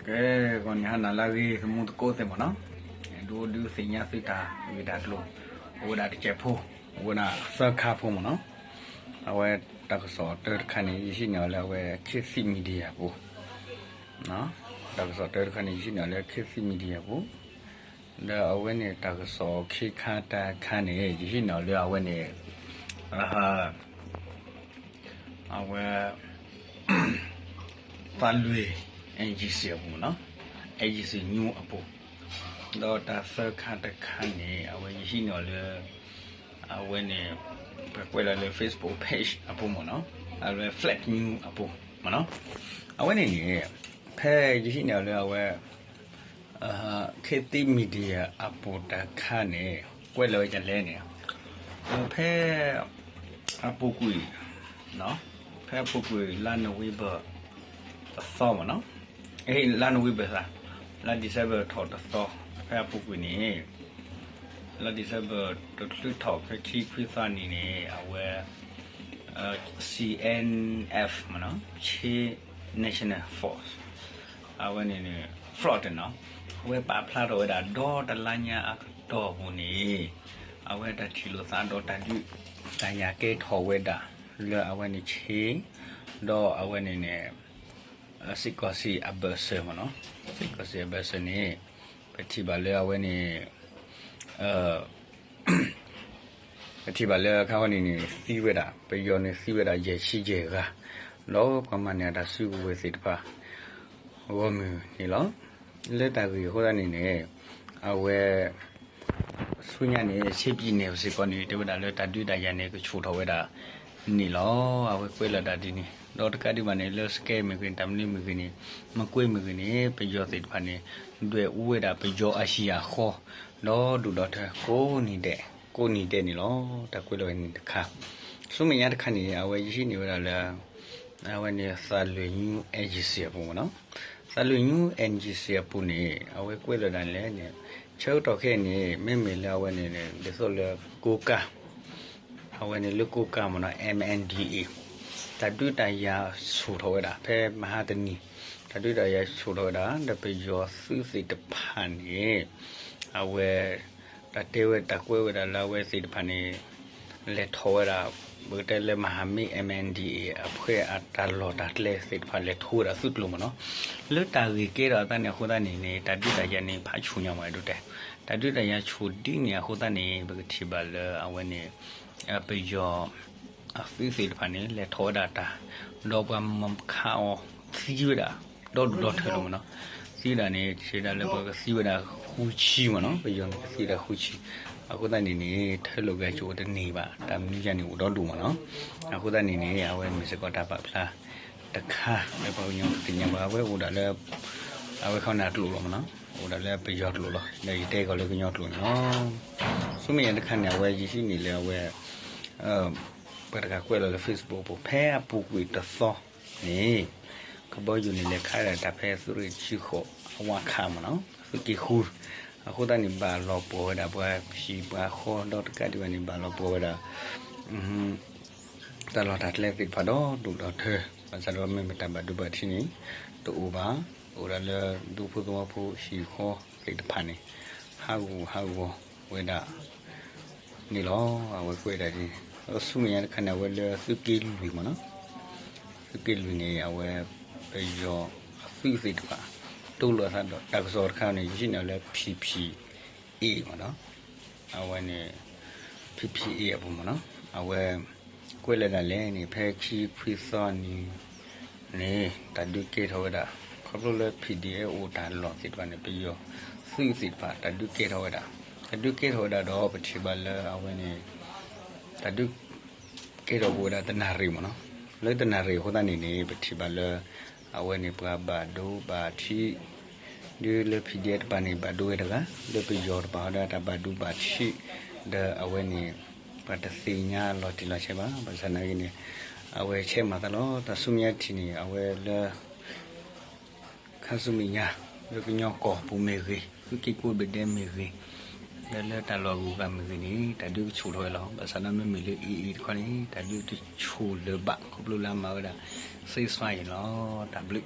ကဲ, ဂီၤနံၤဟါနၤလၢအဂ့ၤ သမူသကိးသ့ၣ်မ့ၢ်နီၤ, ဒုးအိၣ်ဒုးသ့ၣ်ညါသုတၢ်ဂ့ၢ်တၢ်ကျိၤ, အိၣ်ဝဲဒၣ်တစဲးဖိ, အိၣ်ဝဲဒၣ်သၢခါဖိမ့ၢ်နီၤ, အဝဲတၢ်ကစီၣ်တၢတခါန့ၣ် ယဟံးန့ၢ်အီၤလၢအဝဲ ခေတ်သစ် Media ပူၤ, တၢ်ကစီၣ်တၢတခါန့ၣ် ယဟံးန့ၢ်အီၤလၢ ခေတ်သစ် Media ပူၤ, ဒီးအဝဲန့ၣ်တၢ်ကစီၣ်ခံခါတခါန့ၣ် ယဟံးန့ၢ်အီၤလၢအဝဲန့ၣ် အဝဲ သးလွံၢ် agency အပူၤမ့ၢ်နီၤ, agency news အပူၤ, ဒီးတၢ်သၢခါတခါန့ၣ် အဝဲယဟံးန့ၢ်အီၤလၢ အဝဲန့ၣ် ပကွဲးလီၤလၢ Facebook page အပူၤမ့ၢ်နီၤ, အဝဲ Flash News အပူၤမ့ၢ်နီၤ, အဝဲန့ၣ်န့ၣ် ဖဲယဟံးန့ၢ်အီၤလၢအဝဲ ခေတ်သစ် Media အပူၤတခါန့ၣ် ကွဲးလီၤဝဲဒ်လဲၣ်န့ၣ်, ဖဲအပူၤကွံာ်, ဖဲအပူၤကွံာ်လါ November တသီမ့ၢ်နီၤ, လါ November သၢ, လါ December ထီၣ်တသီ, ဖဲအပူၤကွံာ်န့ၣ် လါ December တချုးထီၣ်ဖဲခံခွံသီနံၤန့ၣ် အဝဲ C N F မ့ၢ်နီၤ, Chin National Force အဝဲန့ၣ်န့ၣ် fraud နီၤ, အဝဲပာ်ဖျါထီၣ်ဝဲဒၣ် ဒီတလါညါအကတီၢ်ပူၤန့ၣ် အဝဲတၢ်ထံၣ်လိာ်သးဒီးတၢ်ဒုးတၢ်ယၤကဲထီၣ်ဝဲဒၣ် လၢအဝဲန့ၣ် Chin ဒီးအဝဲန့ၣ်န့ၣ် စ့ၢ်ကီးစ့ၢ်အဘၢၣ်စၢၤမ့ၢ်နီၤ, စ့ၢ်ကီးစ့ၢ်အဘၢၣ်စၢၤန့ၣ် ပထံၣ်ဘၣ်လၢအဝဲန့ၣ် ပထံၣ်ဘၣ်လၢခါခီန့ၣ်န့ၣ် သံဝဲဒၣ် ပယီၤန့ၣ်သံဝဲဒၣ်ယဲၢ်ဆံယဲၢ်ဂၤ, ဒီးပှၤမၤန့ၢ်အတၢ်စုကဝဲၤသ့ၣ်တဖၣ် ဂီၢ်မုၢ်န့ၣ်လီၤ. လၢတၢ်ဂ့ၢ်အဃိသတးန့ၣ်န့ၣ် အဝဲ ဆူညါန့ၣ် ဆ့ပံၤန့ၣ် ပစ့ၢ်ကီးန့ၣ် တဲဝဲဒၣ်လၢတၢ်ဒုးတၢ်ယၤန့ၣ် ကဆူၣ်ထီၣ်ဝဲဒၣ်န့ၣ်လီၤ. အဝဲကွဲးလီၤတၢ်ဒ်န့ၣ် ဒီးတကးဒံးဘၣ်န့ၣ် လၢစကဲမ့ၢ်ဂ့ၤ တၢ်မနုၤမ့ၢ်ဂ့ၤန့ၣ် မ့ၢ်ကွဲမ့ၢ်ဂ့ၤန့ၣ် ပယီၤသ့ၣ်တဖၣ်န့ၣ် ဒွဲၣ်အူဝဲဒၣ်ပယီၤအဟံၣ်အဃီ ဒီးဒုၣ်ဒီးထၢ ကိးနံၤဒဲး ကိးနံၤဒဲးန့ၣ်လီၤ. တၢ်ကွဲးလီၤဝဲန့ၣ်တခါ, ဆူမဲာ်ညါတခါန့ၣ် အဝဲယဟံးန့ၢ်ဝဲဒၣ်လၢ အဝဲန့ၣ် သးလွံၢ် news agency အပူၤမ့ၢ်နီၤ, သးလွံၢ် news agency အပူၤန့ၣ် အဝဲကွဲးလီၤဒၣ်လဲၣ်န့ၣ် ဆၢကတီၢ်ခဲအံၤန့ၣ် မ့မ့ၢ်လၢအဝဲန့ၣ် ဒ်သိးလၢကိးကၢ် အဝဲန့ၣ်လၢကိးကၢ်မ့ၢ်နီၤ M N D A တၢ်ဒုးတၢ်ယၤဆူၣ်ထီၣ်ဝဲဒၣ် ဖဲမဟါတနံၤ တၢ်ဒုးတၢ်ယၤဆူၣ်ထီၣ်ဝဲဒၣ် ဒီးပယီၤသုးသ့ၣ်တဖၣ်န့ၣ် အဝဲ တၢ်တဲဝဲတၢ်ကွဲးဝဲဒၣ်လၢအဝဲသ့ၣ်တဖၣ်န့ၣ် လဲၤထီၣ်ဝဲဒၣ် ပကတဲလၢမဟာမိတ် M N D A အဖဲအတၢ်လီၢ်တၢ်ကျဲသ့ၣ်တဖၣ် လဲၤထီၣ်ဝဲဒၣ်သုးကျိၤမ့ၢ်နီၤ, လၢတၢ်ဂ့ၢ်ကဲထီၣ်အသးန့ၣ်အဃိသတးန့ၣ်န့ၣ် တၢ်ဒုးတၢ်ယၤန့ၣ် ဖးဆူၣ်ညါမးဒိၣ်တဲ, တၢ်ဒုးတၢ်ယၤဆူၣ်ဒ်န့ၣ်အဃိသတးန့ၣ် ပကထံၣ်ဘၣ်လၢအဝဲန့ၣ် ပယီၤ အသုးသ့ၣ်တဖၣ်န့ၣ် လဲၤထီၣ်ဝဲဒၣ်တၢ် ဒီးပှၤမၤခးအီၤသံဝဲဒၣ် ဒီဒူၣ်ဒီထၢလိာ်မ့ၢ်နီၤ, သံဝဲဒၣ်န့ၣ် ဆဲဒၣ်လၢပှၤကသံဝဲဒၣ်ဃုဆံမ့ၢ်နီၤ, ပယီၤန့ၣ်ကသံဝဲဒၣ်ဃုဆံ, အဃိသတးန့ၣ်န့ၣ် ထၢလိာ်ဂဲၤကၠိတန့ၢ်ဘၣ် တၢ်မနုၤယါန့ၣ်အိၣ်ဒီဒူၣ်မ့ၢ်နီၤ, အဃိသတးန့ၣ်န့ၣ် အဝဲမ့ၢ်စ့ၢ်ကီးတၢ်ပာ်ဖျါ တခါ လၢပှၤကညီကသ့ၣ်ညါဘၣ် အဝဲအိၣ်ဒၣ်လၢ အဝဲခီန့ၣ်အကျိာ်လီၤမ့ၢ်နီၤ, အိၣ်ဒၣ်လၢပယီၤကျိာ်လီၤ ဒီးယတဲကီးလၢကညီကျိာ်န့ၣ်လီၤ. ဆူမဲာ်ညါတခါန့ၣ် အဝဲယဟံးန့ၢ်လၢအဝဲ ပှၤတဂၤကွဲးလီၤလၢ Facebook ပူၤ ဖဲအပူၤကွံာ်တသီန့ၣ် ကဘီယူၤန့ၣ် လဲၤခးဒၣ်တၢ်ဖဲသုးရ့ၣ်တဆံဃိး အဝးခးမ့ၢ်နီၤ သုးက့ဃု, အဃိသတးန့ၣ် ဘၣ်လီၤပှီၢ်ဝဲဒၣ်ပှၤဟံၣ်ပှၤဃီ ဒီးတကးဒံးဘၣ်န့ၣ် ဘၣ်လီၤပှီၢ်ဝဲဒၣ် တၢ်လီၢ်တၢ်ကျဲသ့ၣ်တဖၣ်ဒီးဒိၣ်ဒီထၢ ဘၣ်ဆၣ်ဒီးမ့မ့ၢ်တၢ်ဘၣ်ဒိဘၣ်ထံးန့ၣ် တအိၣ်ဘၣ်, အိၣ်ဒၣ်လၢဒူဖိသဝီဖိဟံၣ်ဃီသ့ၣ်တဖၣ်န့ၣ် ဟးဂူာ်ဟးဂီၤဝဲဒၣ်န့ၣ်လီၤ. အဝဲကွဲးဒၣ်ဒ်န့ၣ် ဒီးဆူမဲာ်ညါတခါန့ၣ် အဝဲလၢသုးက့လွံၢ်မ့ၢ်နီၤ, သုးက့လွံၢ်န့ၣ် အဝဲ ပယီၤအသုးသ့ၣ်တဖၣ် တိၢ်လိာ်အသးဒီးတၢ်ကစီၣ်တခါန့ၣ် ယဟံးန့ၢ်လၢ P P A မ့ၢ်နီၤ, အဝဲန့ၣ် P P A အပူၤမ့ၢ်နီၤ, အဝဲ ကွဲးလၢဒၣ်လဲၣ်န့ၣ် ဖဲခံခွံသီနံၤန့ၣ် တၢ်ဒုးကဲထီၣ်ဝဲဒၣ် ခီဖျိလၢ P D F အိၣ်တၢ်လီၢ်သ့ၣ်တဖၣ်န့ၣ် ပယီၤသုးသ့ၣ်တဖၣ် တၢ်ဒုးကဲထီၣ်ဝဲဒၣ်, တၢ်ဒုးကဲထီၣ်ဝဲဒၣ်ဒီး ပထံၣ်ဘၣ်လၢအဝဲန့ၣ် တၢ်ဒုး ကဲထီၣ်က့ၤဝဲဒၣ်တနၣ်ရံၣ်မ့ၢ်နီၤ, လၢတနၣ်ရံၣ်အဃိသတးန့ၣ်န့ၣ် ပထံၣ်ဘၣ်လၢ အဝဲန့ၣ်ပှၤဘၣ်ဒိဘၣ်ထံး ဒ်လၢ P D F တပၤန့ၣ် ဘၣ်ဒိဝဲတဂၤ, လၢပယီၤတပၤဟီဒီးတၢ်ဘၣ်ဒိဘၣ်ထံး ဒီးအဝဲန့ၣ် ပှၤတသ့ၣ်ညါလီၤတံၢ်လီၤဆဲးဘၣ်, ဘၣ်ဆၣ်သနာ်က့န့ၣ် အဝဲဆဲးမၤသးလီၤ. တၢ်ဆူမဲာ်ညါထံၣ်န့ၣ် အဝဲလၢ ခါဆူမဲာ်ညါ လၢကညီကီၢ်ပူၤမ့ၢ်ဂ့ၤ, သုးက့ကိးဘ့ၣ်ဒဲမ့ၢ်ဂ့ၤ, လၢလၢတၢ်လီၢ်အဂုၤအဂၤမ့ၢ်ဂ့ၤန့ၣ် တၢ်ဒုးကဆူၣ်ထီၣ်ဝဲလီၤ. ဘၣ်ဆၣ်ဒီးမ့မ့ၢ်လၢ A A တခီန့ၣ် တၢ်ဒုးတဆူၣ်လၢၤဘၣ် ခီဖျိလၢအမၤဝဲဒၣ် ceasefire လီၤ. တၢ်ဘျုး